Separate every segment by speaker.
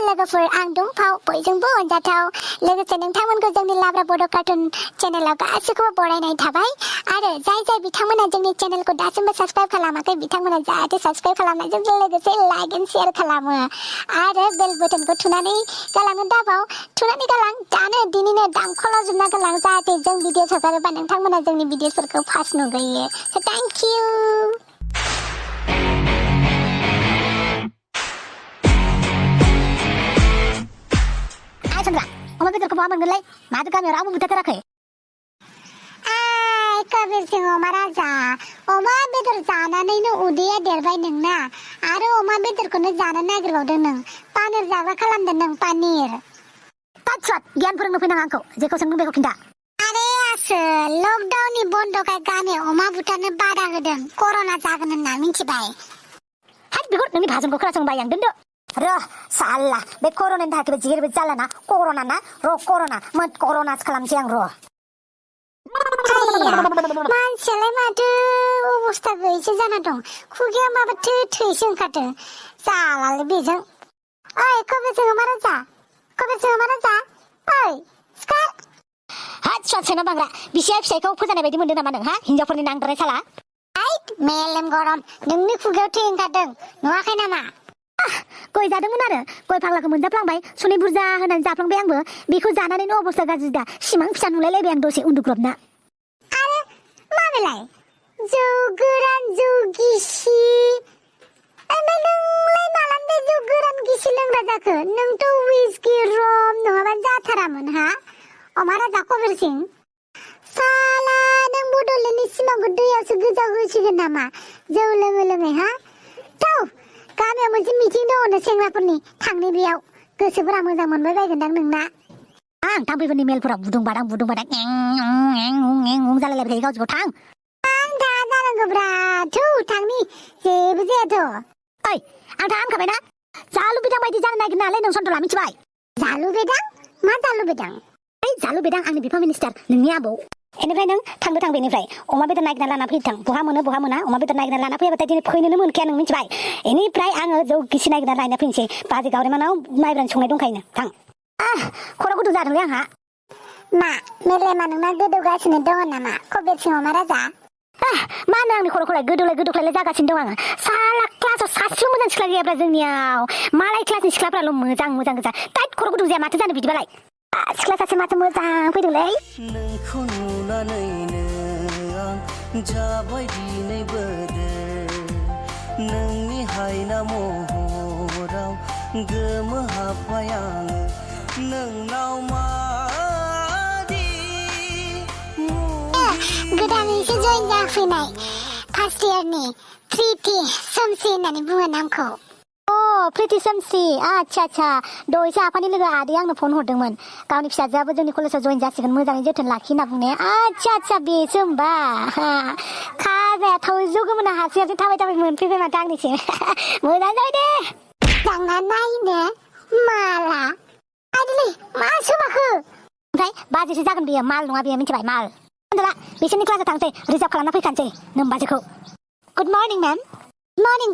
Speaker 1: लोगोफोर आं दंफाव बयजोंबो अनजाथाव लोगोसे नोंथांमोनखौ जोंनि लाब्रा बड' कार्टुन चेनेलाव गासिखौबो बरायनाय थाबाय आरो जाय बिथांमोना जोंनि चेनेलखौ दासिमबो साबस्क्राइब खालामाखै बिथांमोना जाहाथे साबस्क्राइब खालामनायजों लोगोसे लाइक एन्ड शेयार खालामो आरो बेल बटनखौ थुनानै गालांनो दाबाव थुनानै गालां दानो दिनैनो दामख'लाजोबना गालां जाहाथे जों भिडिअ हगारोबा नोंथांमोना जोंनि भिडिअफोरखौ फार्स्ट नुग्रोयो so thank you अमा बेदरखौ बहा मोनगोनलै माथो गामियाव रावबो बुथाराखै कबीर सिंह अमा राजा अमा बेदर जानानैनो उदैया देरबाय नोंना आरो अमा बेदरखौनो जानो नागिरबावदों नों पानिर जाग्रा खालामदों नों पानिर तात्सात गियान फोरोंनो फैनाङा आंखौ जेखौ सोंदों बेखौ खिन्था आरे आसोल लकडाउननि बन्दखाय गामियाव अमा बुथारनो बादा होदों कर'ना जागोन होनना मिथिबाय हाथ बिगुर नोंनि भाजनखौ खोनासंबाय आं दोनदो र साला बे कर'नानि थाखाय जिगिरबो जाला ना कर'ना ना र कर'ना मत कर'नासो खालामसै आं र मानसियालाय माथो अबस्था गैयैसो जाना दं खुगाया माबाथो थैसो ओंखारदों जालालै बेजों ओइ कबीर सिंह मा राजा ओइ सिखार हाथ सासेना बांग्रा बिसिया फिसाइखौ फोजानाय बायदि मोनदों नामा नों हा हिनजावफोरनि नांद्राय साला मेलेम गरम नोंनि खुगायाव थै ओंखारदों नुवाखै नामा गय जादोंमोन आरो गय फाग्लाखौ मोनजाफ्लांबाय सुनै बुरजा होनानै जाफ्लांबाय आंबो बेखौ जानानैनो अबस्था गाज्रि दा सिमां फिसा नुलायलायबाय आं दसे उन्दुग्रबना आरो माबेलाय जौ गोरान जौ गिसि ओमफ्राय नोंलाय मालानिफ्राय जौ गोरान गिसि लोंग्रा जाखो नोंथ' विस्कि रम नङाबा जाथारामोन हा अमा राजा कबीर सिंह साला नों बड'लेण्डनि सिमांखौ दैयावसो गोजाव होसिगोन नामा जौ लोङै हा थौ गामियाव मोनसे मिटिं दङ सेंग्राफोरनि थांनि बेयाव गोसोफोरा मोजां मोनबाय बायगोनदां नोंना आं थांफैफोरनि मेलफोराव बुदुं बादां जालायलायबाय थायो गावजों थां आं थाङा जानांगौब्रा थौ थांनि जेबो जायाथ' ओइ आं थाङा होनखाबायना जालु बेदां बायदि जानो नागिर नालाय नों सन्थ'ला मिथिबाय जालु बेदां मा जालु बेदां ओइ जालु बेदां आंनि बिफा मिनिस्टार नोंनि आबौ बेनिफ्राय नों थांदो बेनिफ्राय अमा बेदर नागिरना लाना फैथां बहा मोनो बहा मोना अमा बेदर नागिरना लाना फैयाबाथाय दिनै फैनोनो मोनखाया नों मिथिबाय बेनिफ्राय आङो जौ गिसि नागिरना लायना फैनोसै बाजै गावरेमानाव माइब्रानि संनाय दंखायोनो थां खर' गुदुं जादोंलै आंहा मा मेलेमा नोंना गोदौगासिनो दङ नामा कबीर सिंह अमा राजा मा होनो आंनि खर'खौलाय गोदौलाय जागासिनो दं आङो साला क्लासाव सासेबो मोजां सिख्ला गैयाब्रा जोंनियाव मालाय क्लासनि सिख्लाफ्राल' मोजां गोजा टाइट खर' गुदुं जाया माथो जानो बिदिबालाय सिख्ला सासे माथो मोजां फैदोंलै
Speaker 2: नोंखौ नुनानैनो आं जाबाय दिनै बोदोर नोंनि हायना महराव गोमोहाबबाय आङो नोंनाव मादि
Speaker 1: गोदानैसो जइन जाफैनाय फार्स्ट इयारनि प्रिति सोमसि होननानै बुङो नामखौ प्रिति सोमसि आच्छा दहायसो आफानि लोगो आदैया आंनो फन हरदोंमोन गावनि फिसाजोआबो जोंनि कलेजाव जइन जासिगोन मोजाङै जोथोन लाखि होनना बुंनाया आच्छा बेसो होमबा खाजाया थावजौ गोमोना हारसिं थाबाय मोनफैबाय माथो आंनिसिम मोजां जाबाय दे दांना नायनो माला आइदोलै मा सोमाखो ओमफ्राय बाजेसो जागोन बेयो माल नङा बेयो मिथिबाय माल होनदोला बिसोरनि क्लासाव थांसै रिजार्भ खालामना फैखानोसै नों बाजेखौ good morning ma'am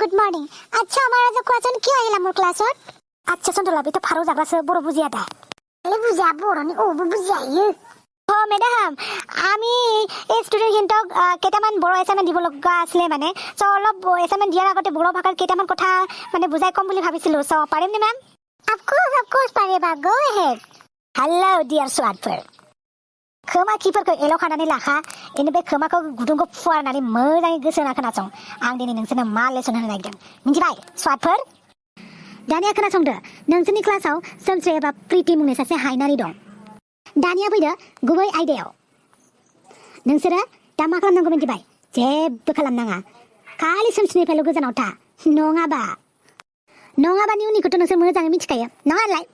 Speaker 1: good morning अच्छा हमारा जो क्वेश्चन क्यों आइला मोर क्लासत अच्छा सन्थला बेथ' फारौ जाग्रासो बर' बुजिया दा बुजिया बर'नि अबो बुजियायो মেডাম আমি এই ষ্টুডেণ্টক কেইটামান বড়ো এছাইনমেণ্ট দিব লগা আছিলে মানে চ' অলপ এছাইনমেণ্ট দিয়াৰ আগতে বড়ো ভাষাৰ কেইটামান কথা মানে বুজাই ক'ম বুলি ভাবিছিলোঁ চ' পাৰিমনে মেম অফক'ৰ্ছ পাৰিবা গ' এহেড हेलौ डियार स्वादफोर खोमा खिफोरखौ एलाव खानानै लाखा बेनिफ्राय खोमाखौ गुदुंखौ फुवारनानै मोजाङै गोसो होना खोनासं आं दिनै नोंसोरनो मा लेसन होनो नागिरदों मिथिबाय स्वादफोर दानिया खोनासंदो नोंसोरनि क्लासाव सोमस्रि एबा प्रिति मुंनि सासे हायनारि दं दानिया फैदो गुबै आयदायाव नोंसोरो दा मा खालामनांगौ मिथिबाय जेबो खालामनाङा खालि सोमस्रिनिफ्रायल' गोजानाव था नङाबानि उननिखौथ' नोंसोर मोजाङै मिथिखायो नङालाय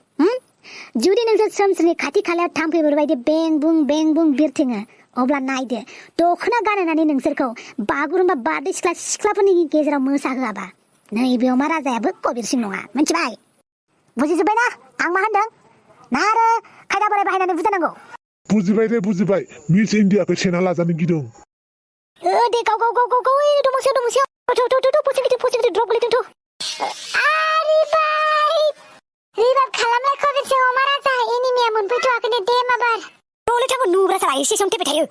Speaker 1: जुदि नोंसोर सोमस्रिनि खाथि खालायाव थाम्फैफोरबायदि बें बुं बिरथिङो अब्ला नायदो दख'ना गानहोनानै नोंसोरखौ बागुरुम्बा बारदै सिख्लाफोरनि गेजेराव मोसाहोआबा नैबे अमा राजायाबो कबीर सिंह नङा मिथिबाय बुजिजोब्बायना आं मा होनदों ना आरो खायदा बोराय बाहायनानै बुजानांगौ
Speaker 3: बुजिबाय मिस इन्डियाखौ सेना लाजानो गिदों
Speaker 1: दे गाव दमसेयाव थौ पसिबिलिटि द्रप गोलैदोंथ' रिभाइभ मोनफैथ'वाखैनो दे माबार
Speaker 4: र'लै थांगौ नुब्रा साला एसे सम थैबाय थायो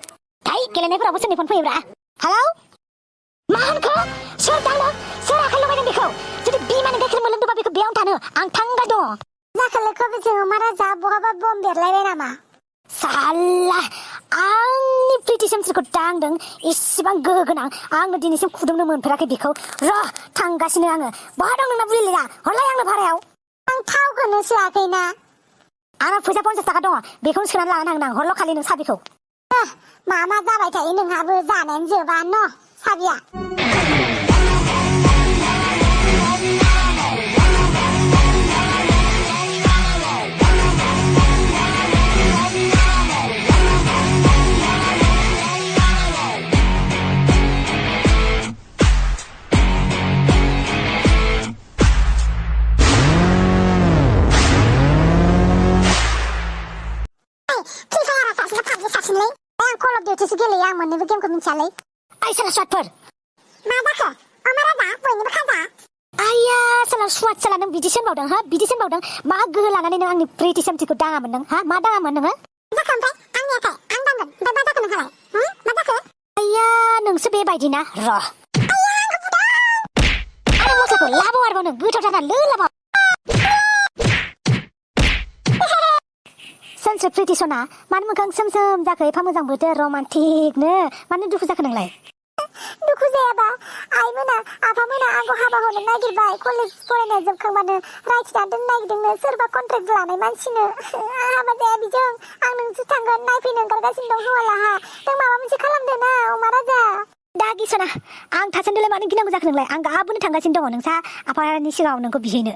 Speaker 4: दाय गेलेनायफोरावबो सोरनि फन फैयोब्रा हेलौ मा होनखो सोर दांदों सोर आखाइ लगायदों बेखौ जुदि बिमानि गाइखेर मोनलोंदोंबा बेखौ बेयावनो थानो आं थांबाय दङ
Speaker 1: जाखोलै जोङो मा राजा बहाबा बम बेरलायबाय नामा
Speaker 4: साला आंनि प्रिटि सोमस्रिखौ दांदों इसेबां गोहो गोनां आंनो दिनैसिम खुदुमनो मोनफेराखै बेखौ र' थांगासिनो आङो बहा दं नोंना बुलिलिया हरलाय आंनो भारायाव
Speaker 1: आं थावखौनो सोआखैना
Speaker 4: आंनाव फैसा 50 थाखा दङ बेखौनो सोनानै लानानै थांनो आं हरल' खालि नों साबिखौ
Speaker 1: मा जाबाय थायो नोंहाबो जानायानो जोबा न' साबिया आं कल अफ डिउटिसो गेलेयो आं मोननैबो गेमखौ मिथियालै
Speaker 4: आइ साला स्वाटफोर
Speaker 1: मा जाखो अमारा दा बयनिबो खाजा
Speaker 4: आया साला स्वाट साला नों बिदिसो होनबावदों हा बिदिसो होनबावदों मा गोहो लानानै नों आंनि प्रिटि सोमस्रिखौ दाङामोन नों हा मा दाङामोन नोङो
Speaker 1: जाखो ओमफ्राय आंनि आखाइ आं दांगोन ओमफ्राय मा जाखो नोंहालाय मा जाखो
Speaker 4: आया नोंसो बेबायदि ना र' आरो मस्लाखौ लाबाव आरोबाव नों गोथाव जाना लोलाबाव सोमस्रि प्रिटि सना मानो मोखां सोम जाखो एफा मोजां बोथोर रमान्टिकनो मानो दुखु जाखो नोंलाय
Speaker 1: दुखु जायाबा आइमोना आफामोना आंखौ हाबा हरनो नागिरबाय कलेज फरायनाय जोबखांबानो रायथिना दोननो नागिरदोंनो सोरबा कन्ट्रेक्ट लानाय मानसिनो हाबा जाया बिजों आं नोंसो थांगोन नायफैनो ओंखारगासिनो दं हौवालाहा नों माबा मोनसे खालामदो ना अमा राजा
Speaker 4: दा गिसना आं थासान्दिलाय मानो गिनांगौ जाखो नोंलाय आं गाबोनो थांगासिनो दङ नोंसा आफानि सिगाङाव नोंखौ बिहैनो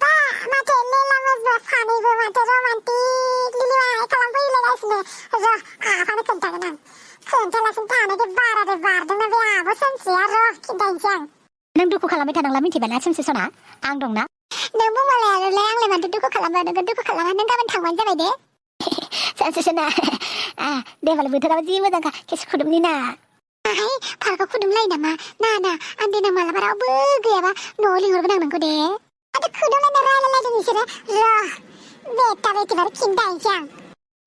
Speaker 1: बा माथो लेलाङोब्ला सानैबो माथो रमान्टिक लिलिबाय खालामफैलायगासिनो र' आफानो खोन्थागोन आं खोन्थालासिनो थानायखौ बाराद्राय बारदोंना बे आब' सोमस्रिया र' खिन्थानोसै आं
Speaker 4: नों दुखु खालामबाय थानांला मिथिबाय ना सोमस्रि सना आं दंना
Speaker 1: नों बुंबालाय आरोलाय आंलाय माथो दुखु खालामो नोंखौ दुखु खालामा नों गाबोन थांबानो जाबाय दे
Speaker 4: सोमस्रि सना दे होमबालाय बोथोराबो जि मोजांखा खेस खुदुमनि ना
Speaker 1: आहाय फारखौ खुदुमलायो नामा ना आं देनां मालाबा रावबो गैयाबा न'आव लिंहरगोन आं नोंखौ दे माथो खुदुमलायना रायलायलायदों बिसोरो र' बेटा बेटिबार खिन्थानोसै आं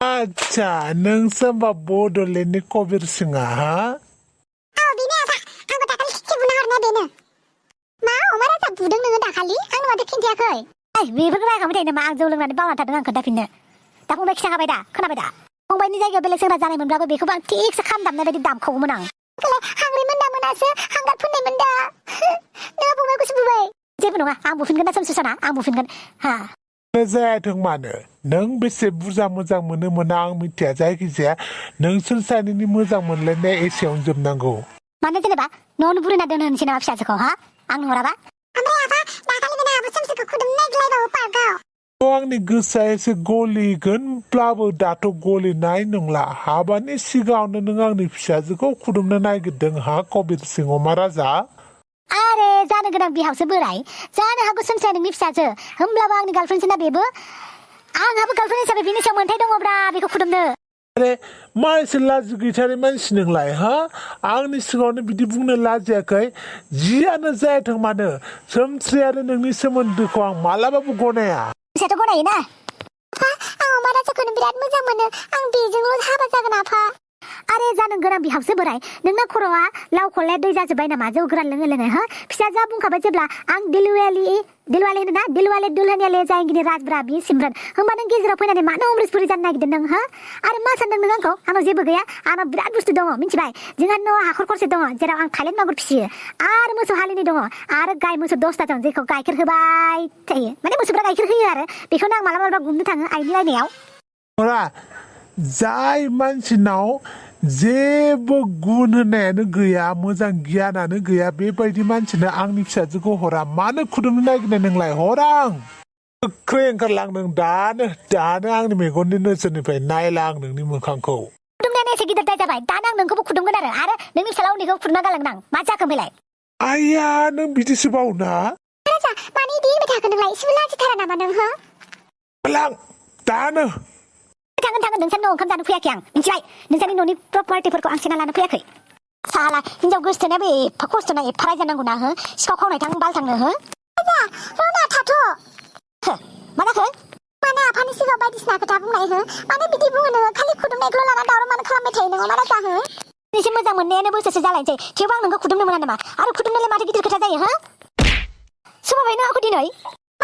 Speaker 3: आच्छा नोंसो होमबा बड'लेण्डनि कबिर सिंआ हा
Speaker 1: औ बेनो आफा आंखौ दाखालि खेबसे बुना हरनाया बेनो मा अमा राजा बुदों नोङो दाखालि आंनो माथो खिन्थायाखै
Speaker 4: बेफोरखौ रायखांबाय थायो नामा आं जौ लोंनानै बावना थादों आं खोन्थाफिननो दा फंबाय खिथाखाबाय दा खोनाबाय दा फंबायनि जायगायाव बेलेग सेंग्रा जानाय मोनब्लाबो बेखौबो आं थिगसे खाम दामनाय बायदि दामखावोमोन आं
Speaker 1: हांग्रि मोनदा मोनासो हांगार फुननाय मोनदा नोङो फंबायखौसो बुबाय
Speaker 4: जेबो नङा आं बुफिनगोन ना सोमस्रि सना आं बुफिनगोन हा
Speaker 3: जायाथों मानो नों बेसे बुरजा मोजां मोनो मोना आं मिथिया जायखिजाया नोंसोर सानैनि मोजां मोनलायनाया एसेयावनो जोबनांगौ
Speaker 4: मानो जेनेबा न'आवनो बुरैना दोनहोनोसै नामा फिसाजोखौ हा आं नुहराबा
Speaker 1: ओमफ्राय आफा दाखालि बेना आब' सोमस्रिखौ खुदुमनो नागिरलायबावो पार्कआव
Speaker 3: आंनि गोसोआ एसे गलिगोनब्लाबो दाथ' गलिनाय नंला हाबानि सिगाङावनो नों आंनि फिसाजोखौ खुदुमनो नागिरदों हा कबिर सिंह अमा राजा
Speaker 4: आरे जानो गोनां बिहावसो बोराय जानो हागौ सोमस्रिया नोंनि फिसाजो होमब्लाबो आंनि गार्लफ्रेन्डसो ना बेबो आंहाबो गार्लफ्रेन्ड हिसाबै बिनि सायाव मोन्थाय दङब्रा बेखौ खुदुमनो
Speaker 3: अरे मा एसे लाजि गैथारै मानसि नोंलाय हा आंनि सिगाङावनो बिदि बुंनो लाजियाखै जियानो जायाथों मानो सोमस्रि आरो नोंनि सोमोन्दोखौ आं मालाबाबो गनाया
Speaker 4: फिसाथ' गनायोना
Speaker 1: आं अमा राजाखौनो बिराद मोजां मोनो आं बेजोंल' हाबा जागोन आफा
Speaker 4: आरे जानो गोनां बिहावसो बोराय नोंना खर'आ लाव खलाया दै जाजोब्बाय नामा जौ गोरान लोङो हो फिसाजोआ बुंखाबाय जेब्ला आं दिलवाले होनोना दिलवाले दुल्हनिया ले जाएंगे राजब्रा बि सिमरन होमबा नों गेजेराव फैनानै मानो अमृतपुरि जानो नागिरदों नों हो आरो मा सानदों नों आंखौ आंनाव जेबो गैया आंनाव बिराद बुस्थु दङ मिथिबाय जोंहा न'आव हाखर खरसे दङ जेराव आं थाइलेण्ड मागुर फिसियो आरो मोसौ हालिनै दङ आरो गाय मोसौ 10ता दं जेखौ गाइखेर होबाय थायो माने मोसौफ्रा गाइखेर होयो आरो बेखौनो आं मालाबा मालाबा गुमनो थाङो आइनि लायनायाव
Speaker 3: जाय मानसिनाव जेबो गुन होनायानो गैया मोजां गियानानो गैया बेबायदि मानसिनो आंनि फिसाजोखौ हरा मानो खुदुमनो नागिरनाय नोंलाय हरा आं गोख्रै ओंखारलांदों दानो आंनि मेगननि नोजोरनिफ्राय नायला आं नोंनि मोखांखौ
Speaker 4: खुदुमनायानो एसे गिदिर दाय जाबाय दानो आं नोंखौबो खुदुमगोन आरो नोंनि फिसाला उन्दैखौ खुदुमना गालांगोन आं मा जाखो बेलाय
Speaker 3: आइया नों बिदिसो बावना
Speaker 1: राजा मानो इदि होनबाय थाखो नोंलाय एसेबो लाजिथारा नामा नों हो
Speaker 3: लां दानो
Speaker 4: थांगोन नोंसानि न'आव ओंखाम जानो फैयाखै आं मिथिबाय नोंसानि न'नि प्रपार्टिफोरखौ आं सेना लानो फैयाखै साला हिनजाव गोसथोनायाबो एफा खस्थ'ना एफा रायजानांगौना हो सिखाव खावनाय थां बाल थांनो हो
Speaker 1: राजा रना थाथ'
Speaker 4: मा जाखो
Speaker 1: मानो आफानि सिगाङाव बायदिसिना खोथा बुंनाय हो माने बिदि बुङो नोङो खालि खुदुमनायखौल' लाना दावराव मानो खालामबाय थायो नोङो मा राजा हो
Speaker 4: एसे मोजां मोननायानो बोसोरसे जालायनोसै थेवबो आं नोंखौ खुदुमनो मोना नामा आरो खुदुमनायलाय माथो गिदिर खोथा जायो हो समाबायनो आंखौ दिनै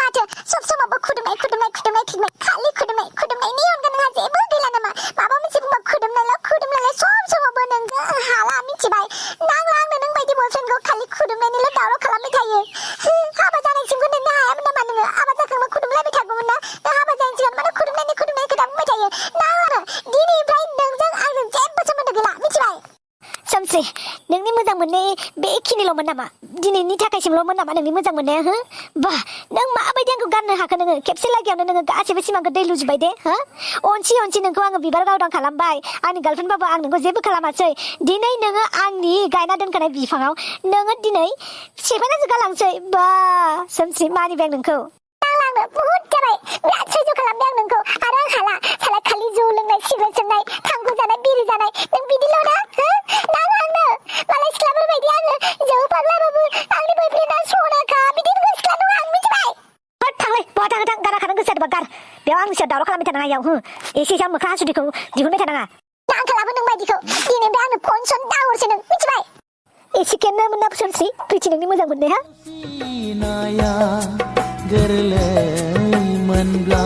Speaker 1: माथो सब समावबो खुदुमनाय खालि खुदुमनायनि अनगा नोंहा जेबो गैला नामा माबा मोनसे बुंबा खुदुमनायलाय सब समावबो नोङो हाला मिथिबाय नांला आंनो नों बायदि बयफ्रेन्डखौ खालि खुदुमनायनिल' दावराव खालामबाय थायो हाबा जानायसिमबो नोंनो हायामोन नामा नोङो हाबा जाखांबा खुदुमलायबाय थागौमोन ना हाबा जानायनि सिगां मानो खुदुमनायनि खोथा बुंबाय थायो नांला दिनैनिफ्राय नोंजों आंजों जेबो सोमोन्दो गैला मिथिबाय
Speaker 4: समसि नोंनि मोजां मोननाय बेखिनिल'मोन नामा दिनैनि थाखायसिमल'मोन नामा नोंनि मोजां मोननाया हो बा नों माबायदि आंखौ गारनो हाखो नोङो खेबसे लागैयावनो नोङो गासैबो सिमांखौ दै लुजोबबाय दे हो अनसि नोंखौ आङो बिबार गावदां खालामबाय आंनि गार्लफ्रेन्डबाबो आं नोंखौ जेबो खालामासै दिनै नोङो आंनि गायना दोनखानाय बिफाङाव नोङो दिनै सेफायनासो गालांसै बा समसि मानिबाय आं नोंखौ
Speaker 1: नांलांनो बुहुद जाबाय बिराद सैज' खालामबाय आं नोंखौ आरो आं हाला खालि जौ लोंनाय सिगारेट सोबनाय थांखु जानाय बिरि जानाय नों बिदिल' ना हो नांलांनो मालाय सिख्लाफोर बायदि आङो जौ फाग्लाबाबो आंनि बयफ्रेन्डआ सनाखा बिदि सिख्ला नङा आं मिथिबाय
Speaker 4: थांलाय बहा थाङो थां गारा खानो गोसो जादोंबा गार बेयाव आंनि सायाव दावराव खालामबाय थानाङा इयाव हो एसे मोखां हासुदैखौ दिहुनबाय थानाङा
Speaker 1: नांखालाबो नों बायदिखौ दिनैनिफ्राय आंनो फन सन दाहरसै नों मिथिबाय
Speaker 4: एसेखेनो मोनना समसि प्रिथि नोंनि मोजां मोननाय हा
Speaker 2: गोरलै मोनब्ला